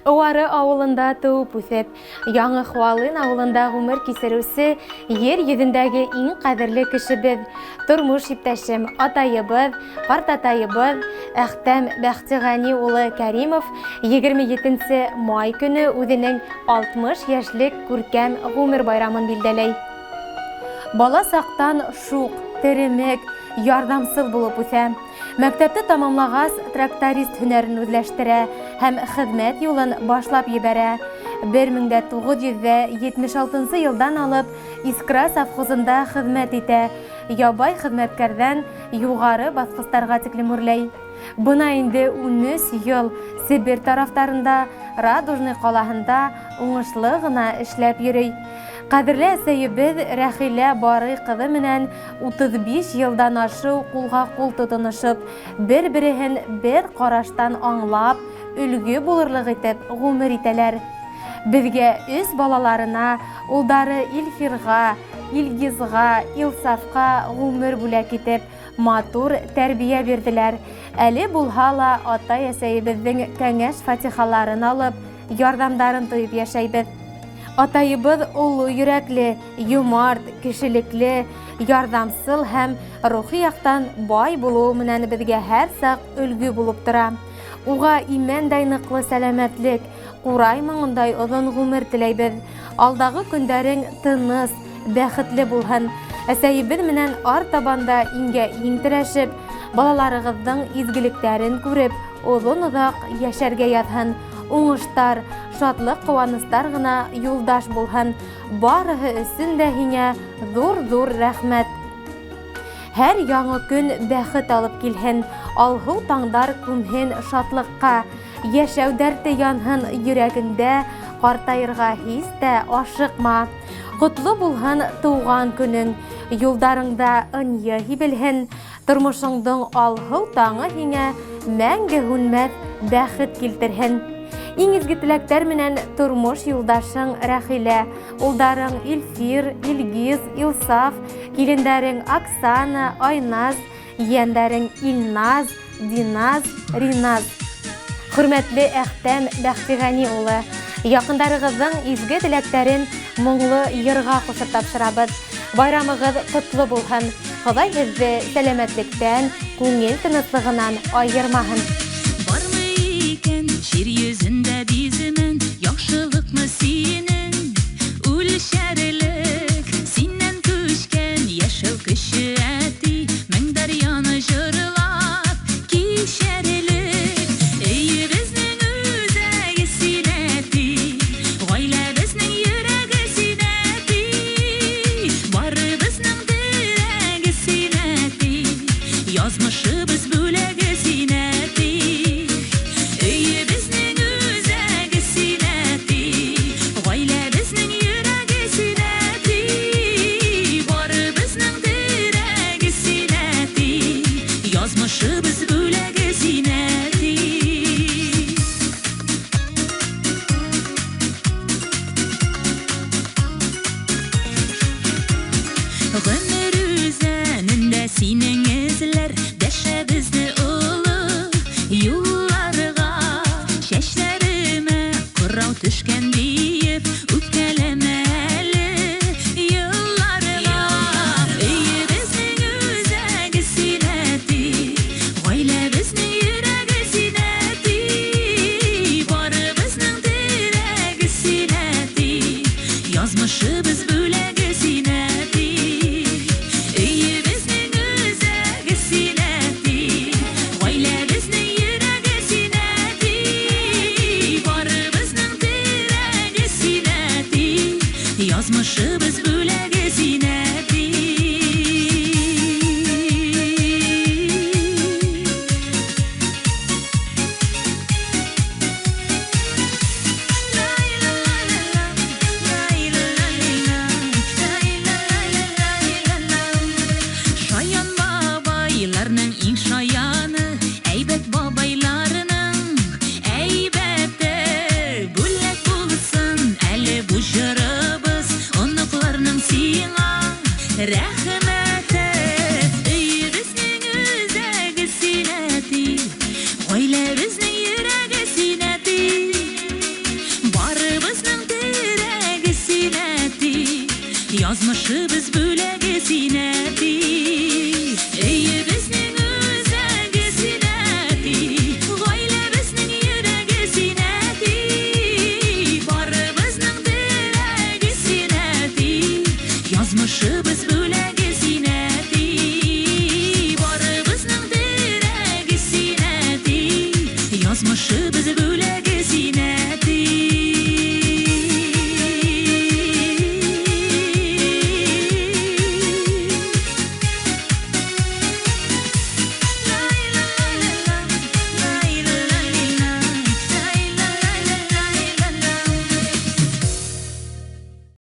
Ыуары ауылында тыуып үҫеп, Яңы Хуалын ауылында ғүмер кисереүсе ер йөҙөндәге иң ҡәҙерле кешебеҙ, тормош иптәшем, атайыбыҙ, ҡартатайыбыҙ Әхтәм Бәхтиғәни улы Кәримов 27 май көнө үҙенең 60 йәшлек күркәм ғүмер байрамын билдәләй. Бала саҡтан шуҡ, теремек, ярҙамсыл булып үҫә. Мәктәпте тамамлағас, тракторист һөнәрен үҙләштерә һәм хеҙмәт юлын башлап ебәрә. 1976 йылдан алып Искра совхозында хеҙмәт итә, ябай хеҙмәткәрҙән юғары баҫҡыстарға тиклем үрләй. Бына инде 13 йыл Себер тарафтарында, Радужный ҡалаһында уңышлы ғына эшләп йөрөй. Ҡәҙерле әсәйебеҙ Рәхилә Барый ҡыҙы менән 35 йылдан ашыу ҡулға ҡул тотоношоп, бер-береһен бер ҡараштан аңлап, өлгө булырлыҡ итеп ғүмер итәләр. Беҙгә өс балаларына, улдары Илфирға, Илгизға, Илсафҡа ғүмер бүләк итеп, матур тәрбиә бирҙеләр. Әле булһа ла атай-әсәйебеҙҙең кәңәш-фатихаларын алып, ярҙамдарын тойоп йәшәйбеҙ. Атайыбыҙ оло йөрәкле, йомарт, кешелекле, ярҙамсыл һәм рухи яҡтан бай булыуы менән беҙгә һәр саҡ өлгө булып тора. Уға имәндәй ныҡлы сәләмәтлек, ҡурай моңондай оҙон ғүмер теләйбеҙ. Алдағы көндәрең тыныс, бәхетле булһын. Әсәйебеҙ менән артабан да иңгә иң терәшеп, балаларығыҙҙың изгелектәрен күреп, оҙон-оҙаҡ йәшәргә яҙһын. Уңыштар, шатлыҡ-ҡыуаныстар ғына юлдаш булһын. Барыһы өсөн дә һиңә ҙур-ҙур рәхмәт. Һәр яңы көн бәхет алып килһен, алһыу таңдар күмһен шатлыҡҡа. Йәшәү дәрте янһын йөрәгеңдә, ҡартайырға һис тә ашыҡма. Ҡотло булһын тыуған көнөң, юлдарыңда ынйы һибелһен, тормошоңдоң алһыу таңы һиңә мәңге һүнмәҫ бәхет килтерһен. Иң изге теләктәр менән тормош юлдашың Рәхилә, улдарың Илфир, Илгиз, Илсаф, килендәрең Оксана, Айназ, ейәндәрең Илназ, Диназ, Риназ. Хөрмәтле Әхтәм Бәхтиғәни улы, яҡындарығыҙҙың изге теләктәрен моңло йырға ҡушып тапшырабыҙ. Байрамығыҙ ҡотло булһын! Хоҙай һеҙҙе сәләмәтлектән, күңел тыныслығынан айырмаһын. Бармы икән җир йөзендә биземен яхшылыкны синең үлчәрлек? Синнән күчкән яшәү көче, әти, мең дәрьяны җырлап кичәрлек. Өебезнең үзәге син, әти, гаиләбезнең йөрәге син, әти, барыбызның терәге син, әти, язмышыбыз бүләге син, әти. Өебезнең үзәге син, әти, гаиләбезнең Язмышыбыз.